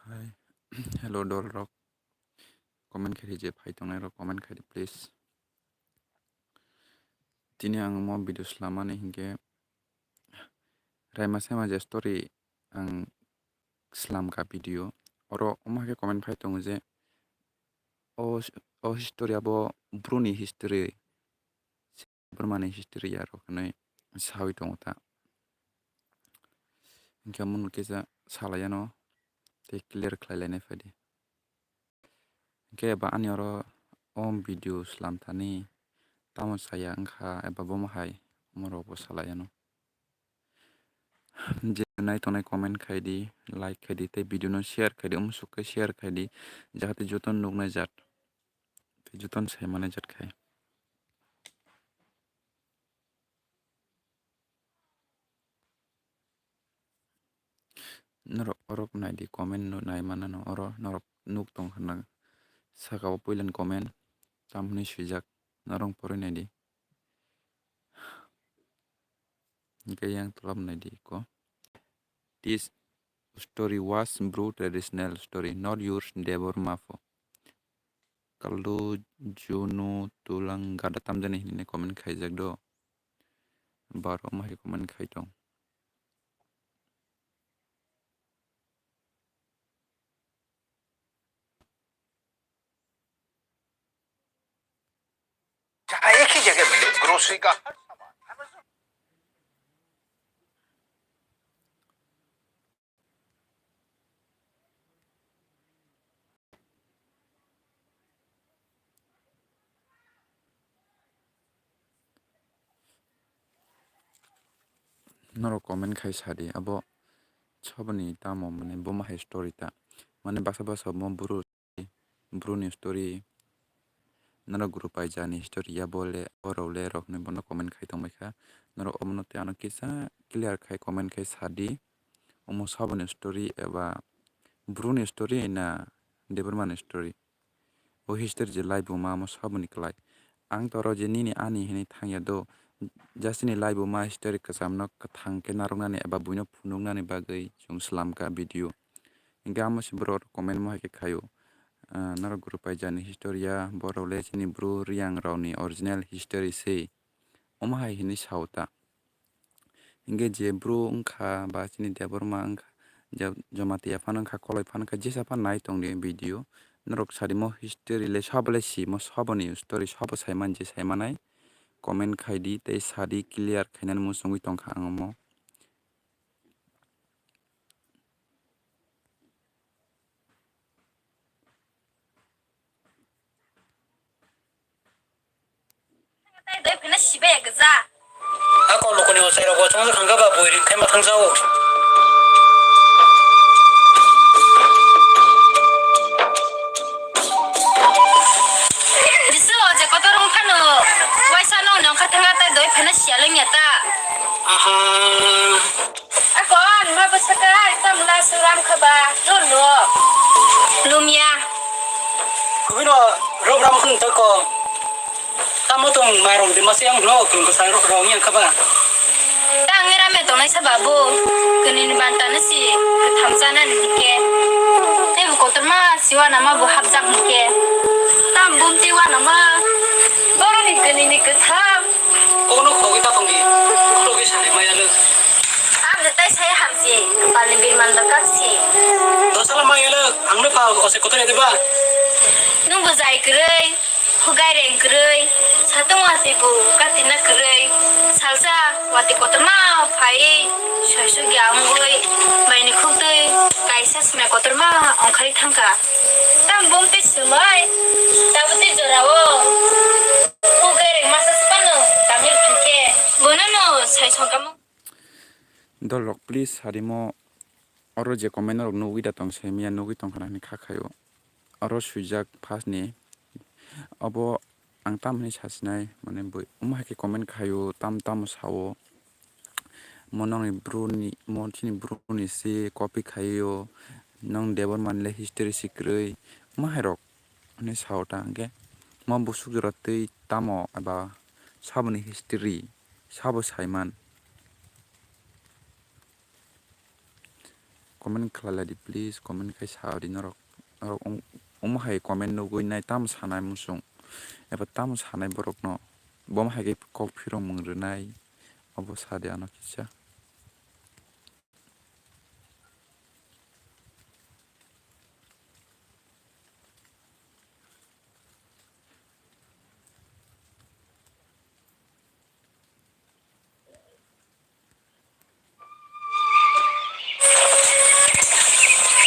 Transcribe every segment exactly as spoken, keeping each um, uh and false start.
Hi. Hello, dol rok. Comment khaidi je phai tongnai rok comment khaidi, please. Tini ang mo video slamani hinkhe raima saima je story ang slam ka video. Oro omo hai khe comment phai tongo je o, o history abo bruni history. Bormani history ya rok hinwi sawi tongo ta. Hinkhe omo kisa salai ano tei clear khlai lainai phaidi. Hinkhe eba ani oro o video slam thani tamo saya wngkha eba bomo hai omo rok bo salai ano. Je nai tongnai comment khaidi, like khaidi tei video no share khaidi, omo suk khe share khaidi, jahate joto nuknai jat tei joto sai manai jat khai. Norok orok nai di, comment no nai mana no oro norok nuk tong khna saka o puila ni comment tam hwnwi swijak norok porwi nai di. Hinkhe yang tola nai di ko. This story was Bru traditional story, not yours Debbarma pho. Kalu junu tulang gada tamjani hinwi comment khaijak do. Baro omo hai comment khai tong. जहाँ एक ही जगह मिले, ग्रोसरी का हर सामान। Norok comment khai sadi abo saboni tamo mane bomo hai story ta, mane basa basa mo buru. Bruni story, norok guru paijani story ya bo le, borok le rok hinwi bono comment khai tongbaikha. Norok omono tei ano kisa clear khai comment khai sadi, omo saboni story eba bruni story na Debbarmani story? O history je laibuma omo saboni kwlai? Ang toro je nini ani hinwi thangya do, just ni laibuma history kwchamno kwthang khe narwknani eba buino phunuknani bagwi chwng slamkha video. Hinkhe amo se borok comment mo hai khe khaio. Ah, norok guru paijani history ya, borok le chini bru riyang rokni original history se. Omo hai hinwi sao ta. Hinkhe je bru wngkha ba chini Debbarma wngkha, je Jamatia phano wngkha, Koloi phano wngkha, jesa phano nai tongdi video. Norok sadi mo history le sabo le si, mo saboni story sabo sai man je sai manai comment khai di tei sadi clear khainani muchungwi tongkha ang omo. Ako lukuni osai rogo chong thangka ba bui ring thema thang jao. Bisu o je kotor wng phano waisa no nong kha thanga tai doi phana siya leng ya ta. Aha. Ako ang ma bwsaka ai tam la suram kha ba lolo. Lumya. Kubino rob ram khun to ko. Tamo tong mai rong di masi ang no kung ko sai rong yang kha ba. Tang era me tongnai sa babu. Kuni ni banta na si. Thamsa na ni ke. Te bu kotor ma siwa na ma bu hapjak ni ke. Tam bum ti wa na ma. Boro ni kuni ni kwtham. Kono khogwi ta tongdi. Khogwi sari maya le. Ang de tai sai hamsi. Kepal ni birman da kaksi. Dosala maya le. Ang ne pa ose kotor ya de ba. Nung bu jai kwrwi. Hugai reng kwrwi, satung watwi bu katina kwrwi, salsa watwi kotorma phaiwi soisugya wngwi baini khuktwi kaisa swmai kotorma ongkhorwi thangkha. Tam bumtwi swmai, tabukni jorao hugai reng masa swpano tangwi phainkhe bonono sai songkamo. Dolrok, please, harimo oro je comment rok nugwi da tong, semiya nugwi tongkha na hinwi kha khaio. Oro swijak first ni, obo ang tam hinwi sasinai, mane bui omo hai khe comment khaio, tam tamo sao. Mo nongni bru ni, mo chini bru ni se copy khaio, nong Debbarma ni le history si kwrwi, omo hai rok hinwi sao ta, hwnkhe mo busuk jora twi tamo eba saboni history sabo saiman. comment khlai lai di, please, comment khai sa di norok. Norok um, um hai comment nugui nai tamo sanai muchung eba tamo sanai borokno, bom hai khe kok phiromung rwnai, obo sa di ano kisa.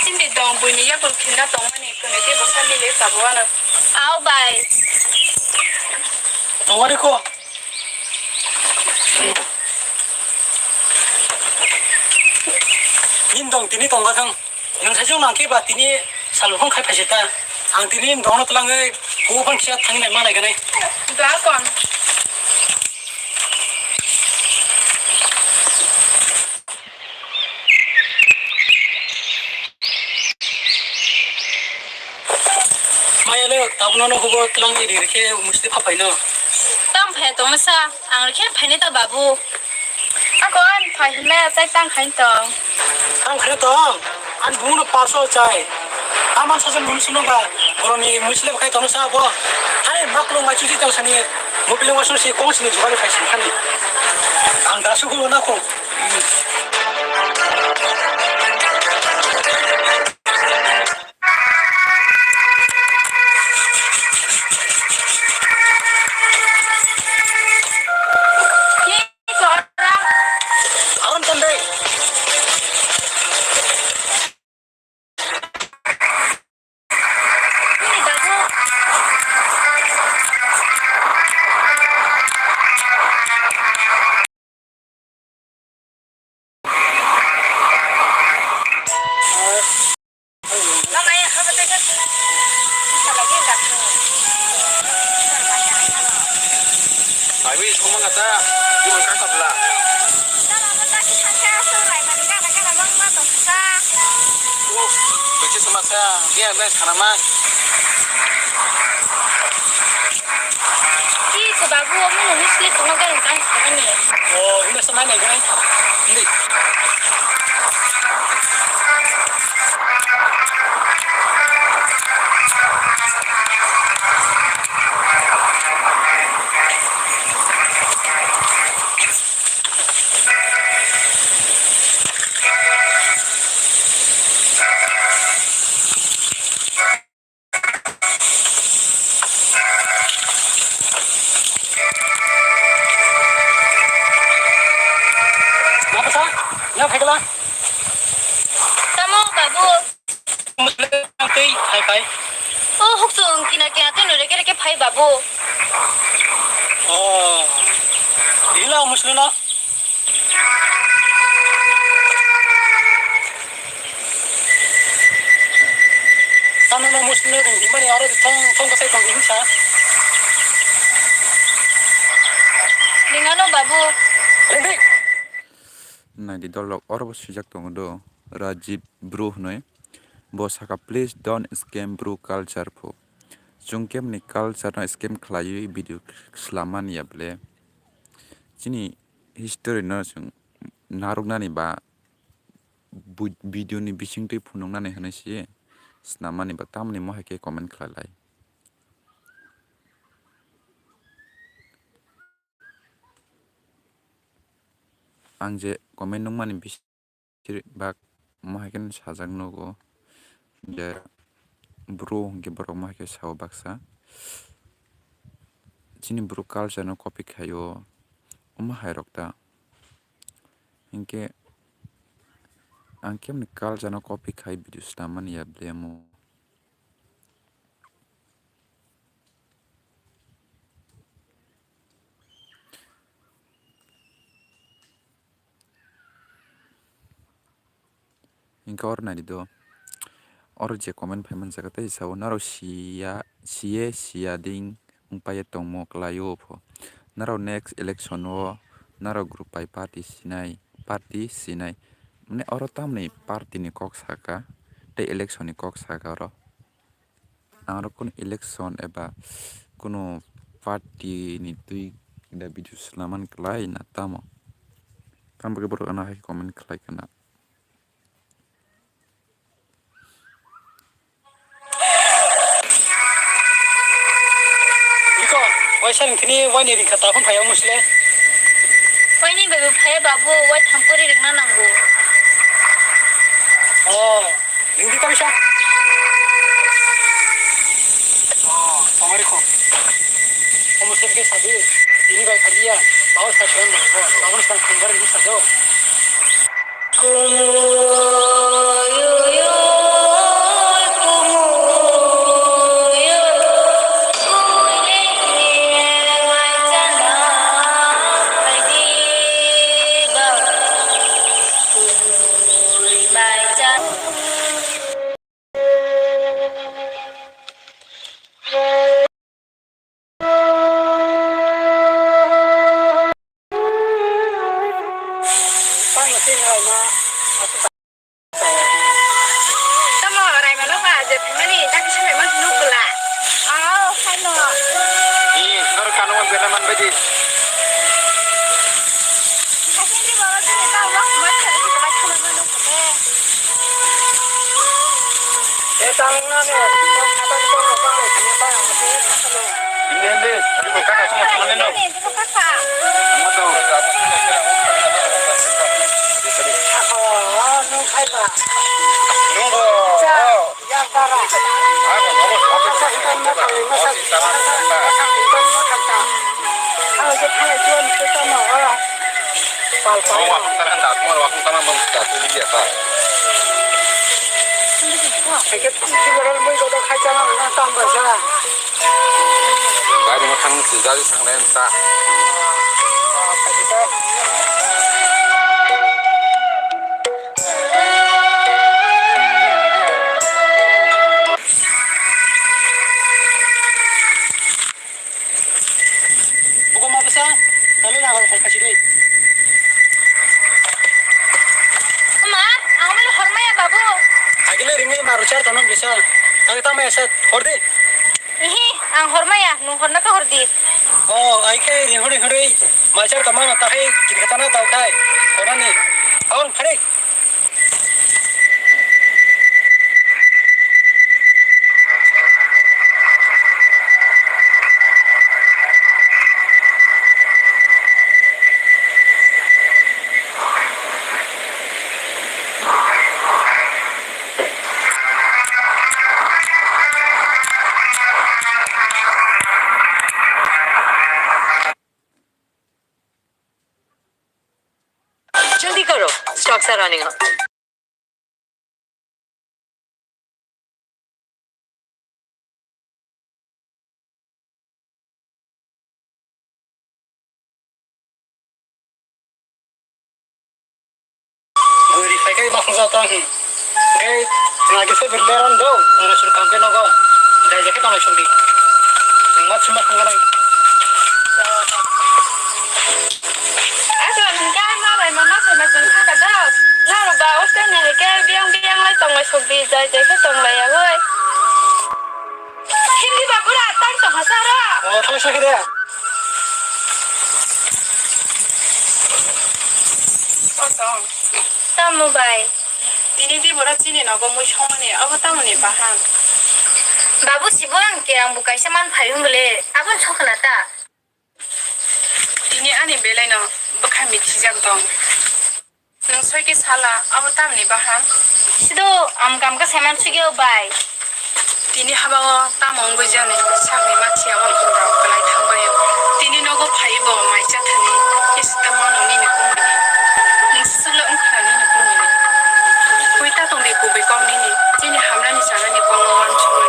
Chini tong buini yakul khinna tongmani kwnwi tei bwsa milwi tabuk ano. Au bai. Tongmani kho. Nini dong tini tongga thang. Nwng saijak nang khe ba tini salbukung khai phaisai ta. Ang tini dongno twlangwi kuphang kisa thangwi nai manai ganai. Ba kon. Maya le tabuk no hubo twlangwi ri rikhe musti pha phaino. Tam phai tongma sa, ang rikhe phaini ta babu. Ako an phai hinle chai tang khain tong. Tang khain tong. An bung no parso chai. Aman sa jang munusu no ba. Boroni musi le khai tong sa bo. Hai maklong ma chuji tang sani. Mobilong ma susi kong sini jugalu khai sini khani. Ang dasu ko na ko. Naiwi songma kata, ibu kang kabla. Beki semasa, dia yang sana mah. Ih, ko babu, omo no Muslim kono kan kan sanani. Oh, ini semana kan? Ini. Mapasa? Ya, phaikala? Tamo, babu. Tei, phai, phai. Oh, hukchung, kina, kina, tei no reke, reke, phai, babu. Oh. Ila, muslim na? Tamo no muslim ni ring di mani aro di thong, thong kasai tong di hinsa. Ringano babu. Ring di. Nai di dolok oro bo swijak tongo do. Rajib bro hwnwi. Bo saka, "Please don't scam bro culture pho." Chwng kemni culture no scam khlaiwi video slam mani ya ble. Chini history no chwng narwknani ba bu-, video ni bisingtwi phunuknani hwnwi se snammani ba tamni mohai khe comment khlai lai. Ang je comment nukmani bis-, bak mohai khe sajak nugo je bro hwnkhe borok mohai khe sao baksa. Chini bro culture no copy khaio, omo hai rok ta. Hinkhe ang kemni culture no copy khai video swnam mani ya ble mo. Hinkhe oro naidi do, oro je comment phai manjak tei sao, norok siya, siye siya ding wngpai tongmo kwlaio pho. Norok next election o norok group bai party sinai, party sinai. Mane oro tamni party ni kok saka tei election ni kok saka oro. Ang rok kunu election eba kunu party ni twi da video swlaman kwlai na tamo? Tamo khe borok ano hai comment khlai khna. Sal wngthini waini ringkha takhum phaiya musle. Waini bai bo phaiya babu, wai thampori ringna nango. Oh, ringdi ta bisa. Oh, tongari kho. Omo se ke sadi, tini bai khaliya, bawo sa siyan bawo, bawo sa khumbar ni sado. Tamo raimano ba je thangmani jang sumai ma nuk bwla. Ao, haino. Ni, nor kanu man bela man baji. Hasin di baba sini ta wak mat khala sini bai thangmani ma nuk bwla. Eh, tang na ne, tang na ne, tang na ne. Ini, ini, ini bukan asal mana no? Ini bukan kaka. Nama tu? Apa? Nunggu. Yang parah. Masa hitam mata, masa hitam mata. Kalau kita jual kita mah. Pal pal. Mau waktu tangan tak, mau waktu tangan mau tak, itu dia tak. Paket pun si orang mau jodoh khai jalan, nang tambah sa. Gari makan si gari sang lain tak. Buko ma bwsa, talo na hor khachi dei. Ma, ang mai hormaya babu. Agile ringni maru char tono bisa. Agi tamaya sa hor di. Ihi, ang hormaya, nung horna ka hor di. Oh, ai khe ring hori hori. Maichar tongma no takhai kiri khatana tau khai. Horani. Abang pharik. जल्दी करो, स्टॉक्स आने हैं। Bwrwi phai khe ma khungsa tong. Hwnkhe nagi se bwrwi leron do, oro suru kam khe nogo. Jai jai khe tonglai songdi. Nwng ma suma khungsa nai. Asa nwng khe ma bai ma ma sai ma chwng kha ka do. Norok ba hostel ni hai khe biyang biyang lai tonglai songdi, jai jai khe tonglai ya oi. Hindi ba bura tang tong ha sara. O, thang sa khe de. O tong. Tamo bai. Tini di bura chini nogo mui songmani, abo tamoni bahan. Babu sibo ang ke ang bo kaisa man phai hwn bole, aboni sokna ta. Tini ani belai no bwkha mithijak tong. Nwng soi khe sala, abo tamni bahan? Sido, ang kam khe saiman sugio bai. Tini haba o tamo wngwi jani sakni mathiya o khorok belai thangbaio. Tini nogo phai bo mai cha thani, khe sita mano nini kumuni. Nwng sisalo wngkha nini kumuni. Koi ta tongdi kubui kok nini, chini hamnani chanani kokno wansugwi.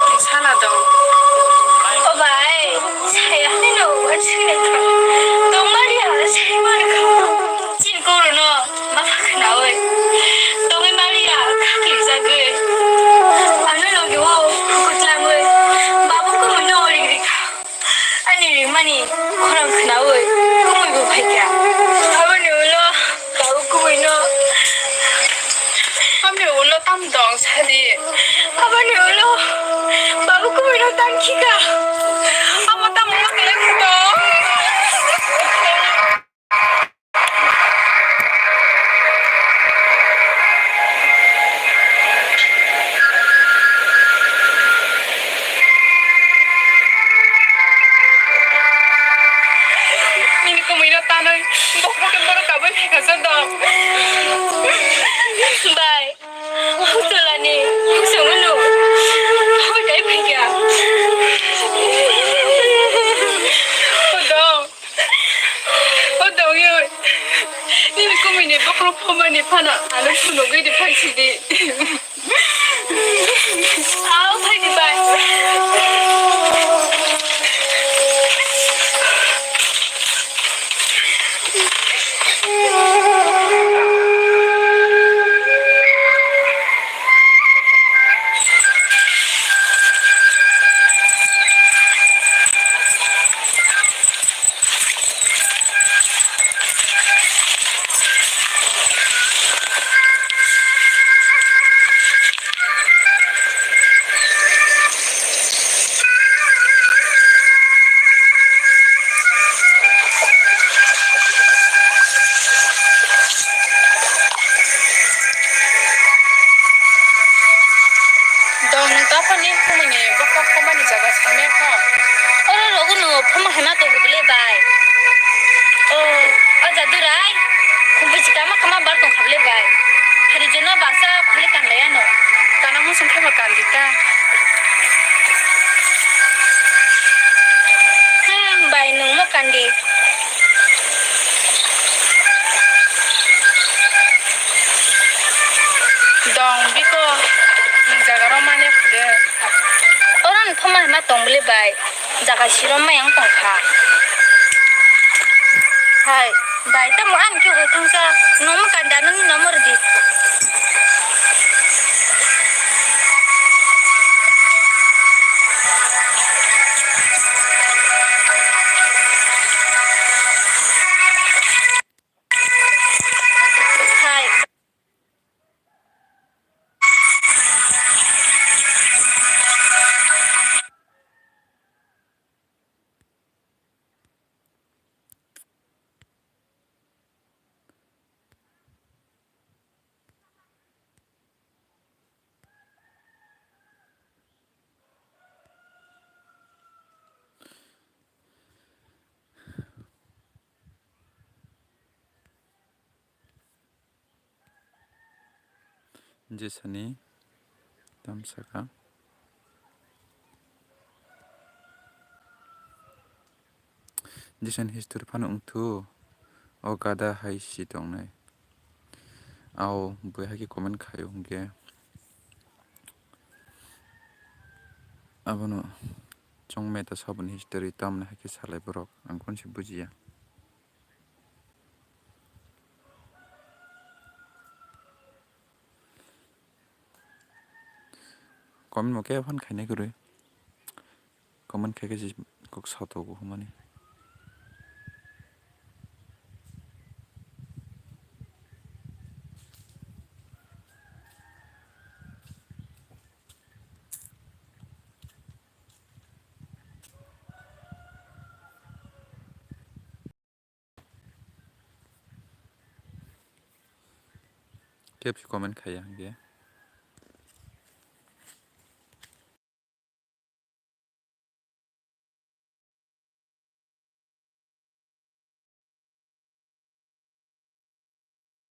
Nwng sala dong. O bai, saya nino wansugwi naikha. Tongmani ha sai mankha. Chini korono ma pha khwnaui tongwi maliya khaklijagwi. Ano logi o hukutlangwi babu kumui no ring rikha. Ani ringmani khorang khwnaui kumui bo phaikha. Aboni ulo babu kumui no. Aboni ulo tam dong sadi. Aboni ulo babu kumui no tangkhika. Amo tamo ma kele khuto. Mani phano ano phunugwi di phaisidi. Au phaidi bai. Dong nung taphani khumui ni bokol khoma ni jaga samya kha. Oro rogo no phoma hema tongo bwle bai. O, o jadurai. Khumui si kama kama bar tong kha bwle bai. Hari jono baksa khali kan lai ano. Kana musung khe ma kan di ta. Hmm, bai nung mo kan di. Dong biko, ni jaga rok mane khude. Oro ni thoma hema tong bwle bai, jaga siro mayang tong kha. Hai, bai tamo ani khe hoi thangsa, nomo kanda nungni nomo rwdi. Hai. Jesani tam saka. Jesani history phano wngthu, o gada hai si tongnai. Ao bui hai khe comment khaio hwnkhe. Abono chwng meta saboni history tamni hai khe salai borok, ang kunu se bujiya. Comment bo khe phano khainai kwrwi. Comment khai khe se kok satok bo hwnmani. Kebsi comment khaiya hwnkhe.